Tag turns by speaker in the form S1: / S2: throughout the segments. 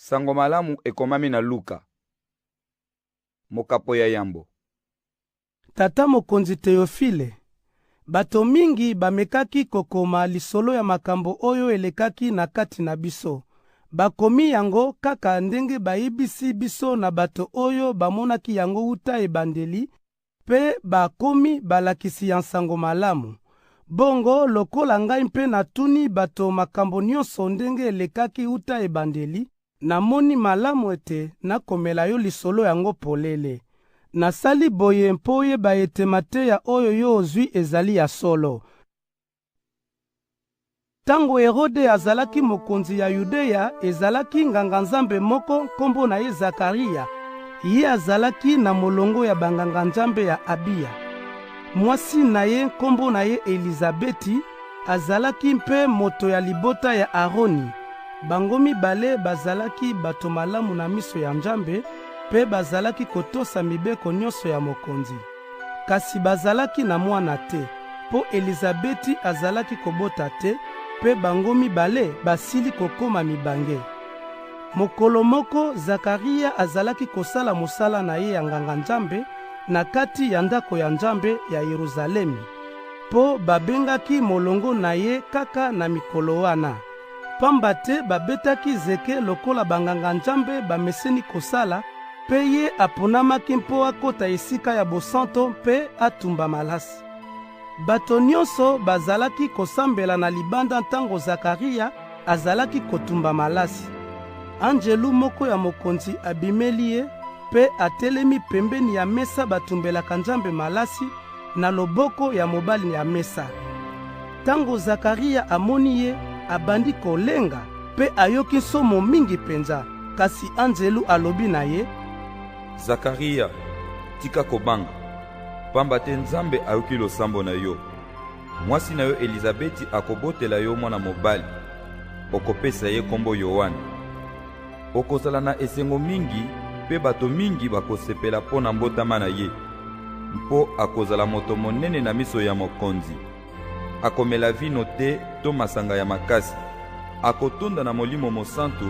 S1: Sango malamu ekomami na Luka. Mokapo ya yambo.
S2: Tata mokonzi Teofile, bato mingi bamekaki kokoma lisolo ya makambo oyo elekaki na kati na biso. Bakomi yango kaka ndenge bayebisi biso na bato oyo bamonaki yango wuta ebandeli mpe bakomi balakisi ya nsango malamu. Bongo lokola ngai mpe natuni bato makambo nyonso ndenge elekaki wuta ebandeli, namoni malamu ete nakomela yo lisolo yango polele. Nasali boye mpo oyeba ete mateya oyo yo ozwi ezali ya solo. Tango Erode azalaki mokonzi ya Yudea, ezalaki nganga-nzambe moko nkombo na ye Zakaria. Ye azalaki na molongo ya banganga-nzambe ya Abiya. Mwasi na ye nkombo na ye Elizabeti azalaki mpe moto ya libota ya Aroni. Bango mibale bazalaki bato malamu na miso ya Nzambe mpe bazalaki kotosa mibeko nyonso ya mokonzi. Kasi bazalaki na mwana te, mpo Elizabeti azalaki kobota te, mpe bango mibale basili kokoma mibange. Mokolo moko, Zakaria azalaki kosala mosala na ye ya nganga-nzambe na kati ya ndako ya Nzambe ya Yeruzalemi, mpo babengaki molongo na ye kaka na mikolo wana. Pamba te babetaki zeke lokola banganga-nzambe bameseni kosala, mpe ye aponamaki mpo akota esika ya bosanto mpe atumba malasi. Bato nyonso bazalaki kosambela na libanda ntango Zakaria azalaki kotumba malasi. Anjelu moko ya Mokonzi abimeli ye mpe atelemi pembeni ya mesa batumbelaka Nzambe malasi na loboko ya mobali ya mesa. Tango Zakaria amoni ye, abandi kolenga mpe ayoki nsomo mingi penza. Kasi anzelu alobi na ye:
S1: Zakaria, tika kobanga, pamba te Nzambe ayoki losambo na yo. Mwasi na yo Elizabeti akobotela yo mwana mobali, okopesa ye kombo Yoane. Okozala na esengo mingi mpe bato mingi bakosepela mpo na mbotama na ye, mpo akozala moto monene na miso ya Mokonzi. Akomela vino te to masanga ya makasi. Akotonda na Molimo Mosantu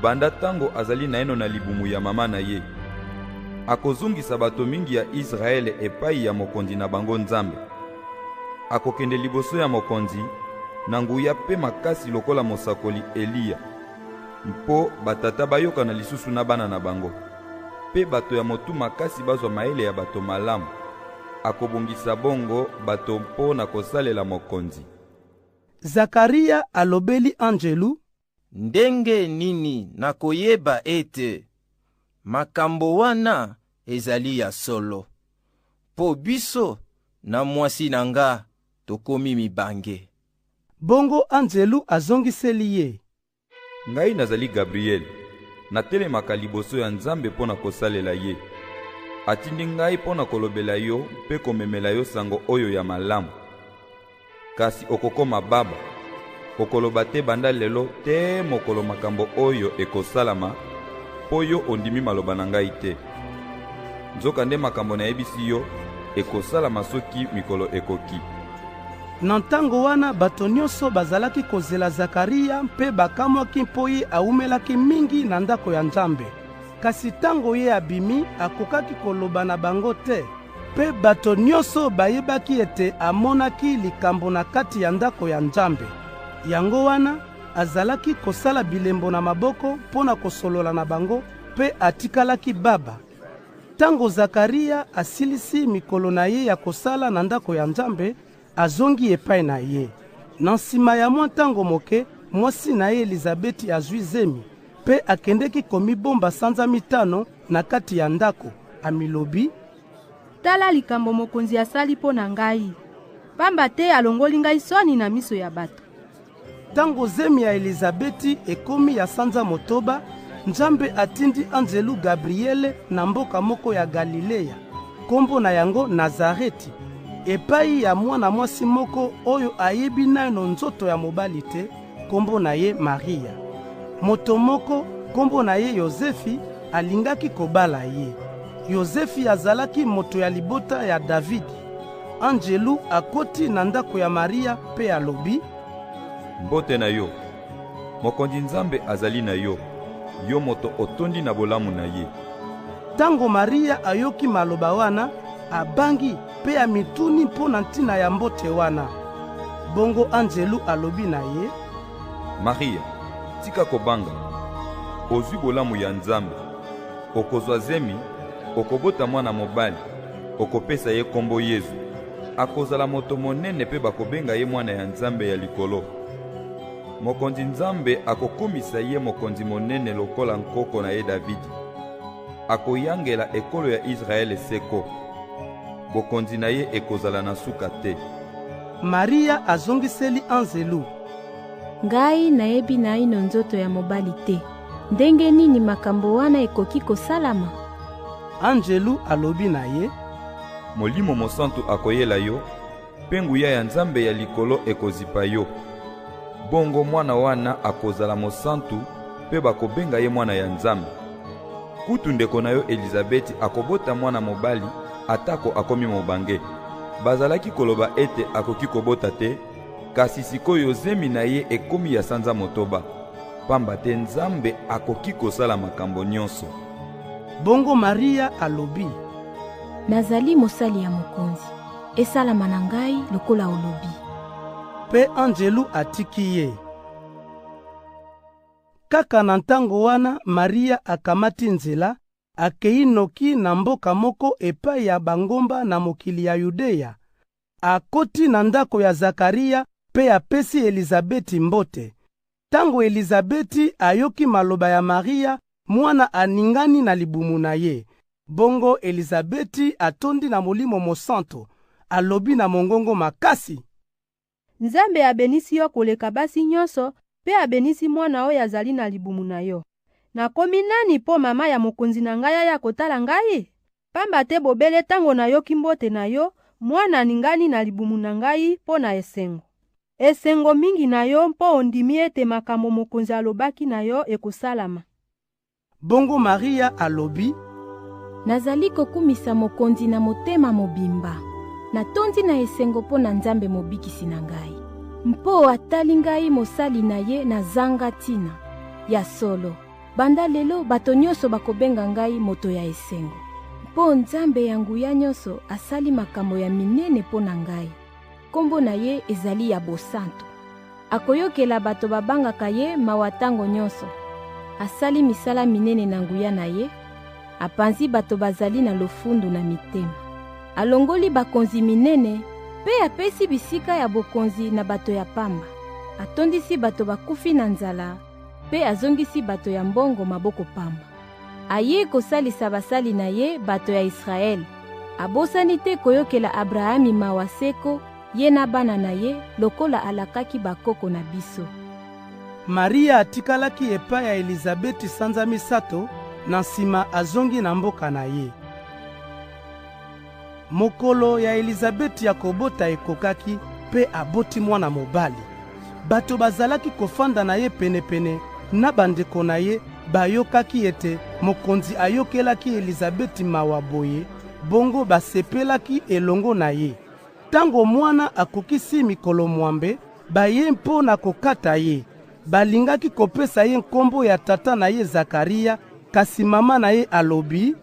S1: banda tango azali naino na libumu ya mama na ye. Akozongisa bato mingi ya Israele epai ya Mokonzi na bango Nzambe. Akokende liboso ya Mokonzi na nguya mpe makasi lokola mosakoli Eliya, mpo batata bayokana lisusu na bana na bango, mpe bato ya motu makasi bazwa mayele ya bato malamu. Akobongisa bongo bato mpo na kosalela Mokonzi.
S2: Zakaria alobeli anjelu.
S3: Ndenge nini nakoyeba ete makambo wana ezali ya solo? Mpo biso na mwasi na nga tokomi mibange.
S2: Bongo anjelu azongiseli ye.
S1: Ngai nazali Gabriele, natelemaka liboso ya Nzambe mpo na kosalela ye. Atindi ngai mpo na kolobela yo mpe komemela yo sango oyo ya malamu. Kasi okokoma baba, okoloba te banda lelo tee mokolo makambo oyo ekosalama, mpo yo ondimi maloba na ngai te. Nzokande makambo nayebisi yo ekosalama soki mikolo ekoki.
S2: Na ntango wana bato nyonso bazalaki kozela Zakaria mpe bakamwaki mpo ye awumelaki mingi na ndako ya Nzambe. Kasi ntango ye abimi, akokaki koloba na bango te, mpe bato nyonso bayebaki ete amonaki likambo na kati ya ndako ya Nzambe. Yango wana azalaki kosala bilembo na maboko mpo na kosolola na bango, mpe atikalaki baba. Tango Zakaria asilisi mikolo na ye ya kosala na ndako ya Nzambe, azongi epai na ye. Na nsima ya mwa ntango moke, mwasi na ye Elizabeti azwi zemi, mpe akendeki komibomba sanza mitano na kati ya ndako. Amilobi:
S4: Tala likambo Mokonzi asali mpo na ngai, pamba te alongoli ngai soni na miso ya bato.
S2: Tango zemi ya Elizabeti ekomi ya sanza motoba, Nzambe atindi anzelu Gabriele na mboka moko ya Galilea, kombo na yango Nazareti, epai ya mwana mwasi moko oyo ayebi naino nzoto ya mobali te, kombo na ye Maria. Moto moko, kombo na ye Yozefi, alingaki kobala ye. Yozefi azalaki moto ya libota ya Davidi. Anjelu akoti na ndako ya Maria mpe alobi:
S1: Mbote na yo, Mokonzi Nzambe azali na yo. yo moto otondi na bolamu na ye.
S2: Tango Maria ayoki maloba wana, abangi mpe amituni mpo na ntina ya mbote wana. Bongo anjelu alobi na ye:
S1: Maria, tika kobanga, ozwi bolamu ya Nzambe. Okozwa zemi, okobota mwana mobali, okopesa ye kombo Yezu. Akozala moto monene mpe bakobenga ye mwana ya Nzambe ya likolo. Mokonzi Nzambe akokomisa ye mokonzi monene lokola nkoko na ye Davidi. Akoyangela ekolo ya Israele seko. Bokonzi na ye ekozala na suka te.
S2: Maria azongiseli anzelu:
S5: Ngai nayebi naino nzoto ya mobali te. Ndenge nini makambo wana ekoki kosalama?
S2: Anjelu alobi na ye:
S1: Molimo Mosantu akoyela yo, mpe nguya ya Nzambe ya likolo ekozipa yo. Bongo mwana wana akozala mosantu mpe bakobenga ye mwana ya Nzambe. Kutu ndeko na yo Elizabeti akobota mwana mobali atako akomi mobange. Bazalaki koloba ete akoki kobota te, kasi sikoyo zemi na ye ekomi ya sanza motoba, pamba te Nzambe akoki kosala makambo nyonso.
S2: Bongo Maria alobi:
S5: Nazali mosali ya Mokonzi, esalama na ngai lokola olobi.
S2: Mpe anjelu atiki ye. Kaka na ntango wana Maria akamati nzela, akei noki na mboka moko epai ya bangomba na mokili ya Yudea. Akoti na ndako ya Zakaria mpe apesi Elizabeti mbote. Tango Elizabeti ayoki maloba ya Maria, mwana aningani na libumu na ye. Bongo Elizabeti atondi na Molimo Mosanto, alobi na mongongo makasi:
S4: Nzambe abenisi yo koleka basi nyonso, mpe abenisi mwana oyo azali na libumu na yo. Nakomi nani mpo mama ya mokonzi na ngai aya kotala ngai? Pamba te bobele tango nayoki mbote na yo, mwana aningani na libumu na ngai mpo na esengo. Esengo mingi na yo mpo ondimi ete makambo mokonzi alobaki na yo ekosalama.
S2: Bongo Maria alobi:
S5: Nazali kokumisa Mokonzi na motema mobimba. Natondi na esengo mpo na Nzambe mobikisi na ngai, mpo atali ngai mosali na ye nazanga ntina. Ya solo, banda lelo bato nyonso bakobenga ngai moto ya esengo, mpo Nzambe ya nguya nyonso asali makambo ya minene mpo na ngai. Kombo na ye ezali ya bosantu. Akoyokela bato babangaka ye mawa tango nyonso. Asali misala minene na nguya na ye, apanzi bato bazali na lofundu na mitema. Alongoli bakonzi minene mpe apesi bisika ya bokonzi na bato ya pamba. Atondisi bato bakufi na nzala mpe azongisi bato ya mbongo maboko pamba. Aye kosalisa basali na ye bato ya Israele. Abosani te koyokela Abrahami mawa seko, ye na bana na ye, lokola alakaki bakoko na biso.
S2: Maria atikalaki epai ya Elizabeti sanza misato, na nsima azongi na mboka na ye. Mokolo ya Elizabeti ya kobota ekokaki mpe aboti mwana mobali. Bato bazalaki kofanda na ye penepene na bandeko na ye bayokaki ete mokonzi ayokelaki Elizabeti mawa boye, bongo basepelaki elongo na ye. Tango mwana akokisi mikolo mwambe, baye mpo na kokata ye. Balingaki kopesa ye nkombo ya tata na ye Zakaria, kasi mama na ye alobi: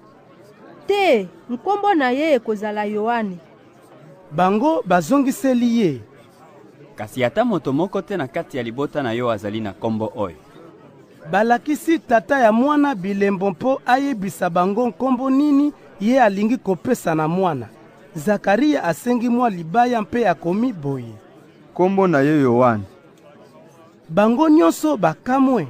S4: Te, nkombo na ye ekozala Yoane.
S2: Bango bazongiseli ye:
S6: Kasi ata moto moko te na kati ya libota na yo azali na nkombo oyo.
S2: Balakisi tata ya mwana bilembo mpo ayebisa bango nkombo nini ye alingi kopesa na mwana. Zakaria asengi mwa libaya mpe akomi boye:
S7: Nkombo na ye Yoane.
S2: Bango nyonso bakamwe.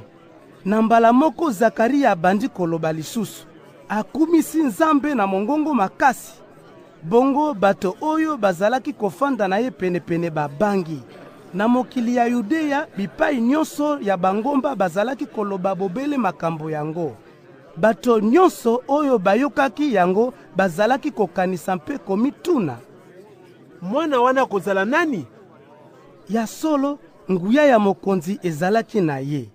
S2: Na mbala moko Zakaria abandi koloba lisusu, akumisi Nzambe na mongongo makasi. Bongo bato oyo bazalaki kofanda na ye penepene babangi. Na mokili ya Yudea, bipai nyonso ya bangomba bazalaki koloba bobele makambo yango. Bato nyonso oyo bayokaki yango bazalaki kokanisa mpe komituna:
S8: Mwana wana akozala nani?
S2: Ya solo, nguya ya mokonzi ezalaki na ye.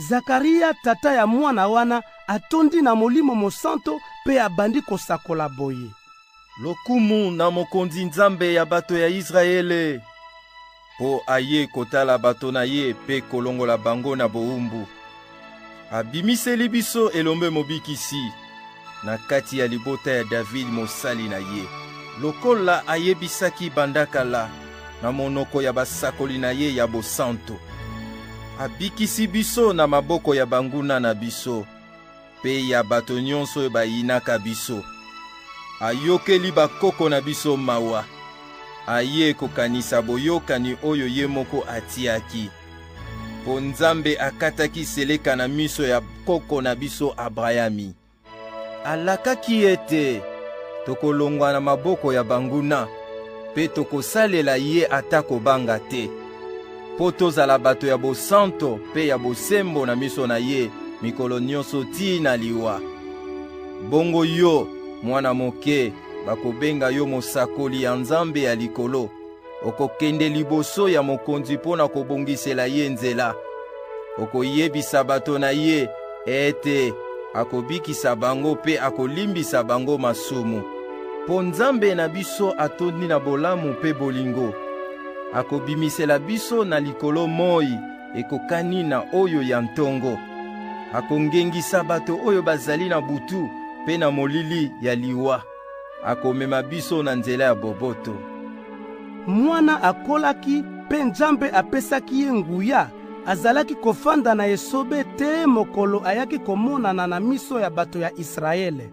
S2: Zakaria, tata ya mwana wana, atondi na Molimo Mosanto mpe abandi kosakola boye:
S3: Lokumu na Mokonzi Nzambe ya bato ya Israele, mpo aye kotala bato na ye mpe kolongola bango na bowumbu. Abimiseli biso elombe mobikisi na kati ya libota ya David mosali na ye, lokola ayebisaki banda kala na monoko ya basakoli na ye ya bosanto. Abikisi biso na maboko ya banguna na biso mpe ya bato nyonso oyo bayinaka biso. Ayokeli bakoko na biso mawa, aye kokanisa boyokani oyo ye moko atiaki. Mpo Nzambe akataki seleka na miso ya koko na biso Abrayami. Alakaki ete tokolongwa na maboko ya banguna mpe tokosalela ye ata kobanga te, mpo tozala bato ya bosanto mpe ya bosembo na miso na ye mikolo nyonso tii na liwa. Bongo yo, mwana moke, bakobenga yo mosakoli ya Nzambe ya likolo. Okokende liboso ya mokonzi mpo na kobongisela ye nzela. Okoyebisa bato na ye ete akobikisa bango mpe akolimbisa bango masumu. Mpo Nzambe na biso atondi na bolamu mpe bolingo. Akobimisela biso na likolo moi ekokani na oyo ya ntongo. Akongengisa bato oyo bazali na butu mpe na molili ya liwa. Akomema biso na nzela ya boboto.
S2: Mwana akolaki mpe Nzambe apesaki ye nguya. Azalaki kofanda na esobe te mokolo ayaki komonana na miso ya bato ya Israele.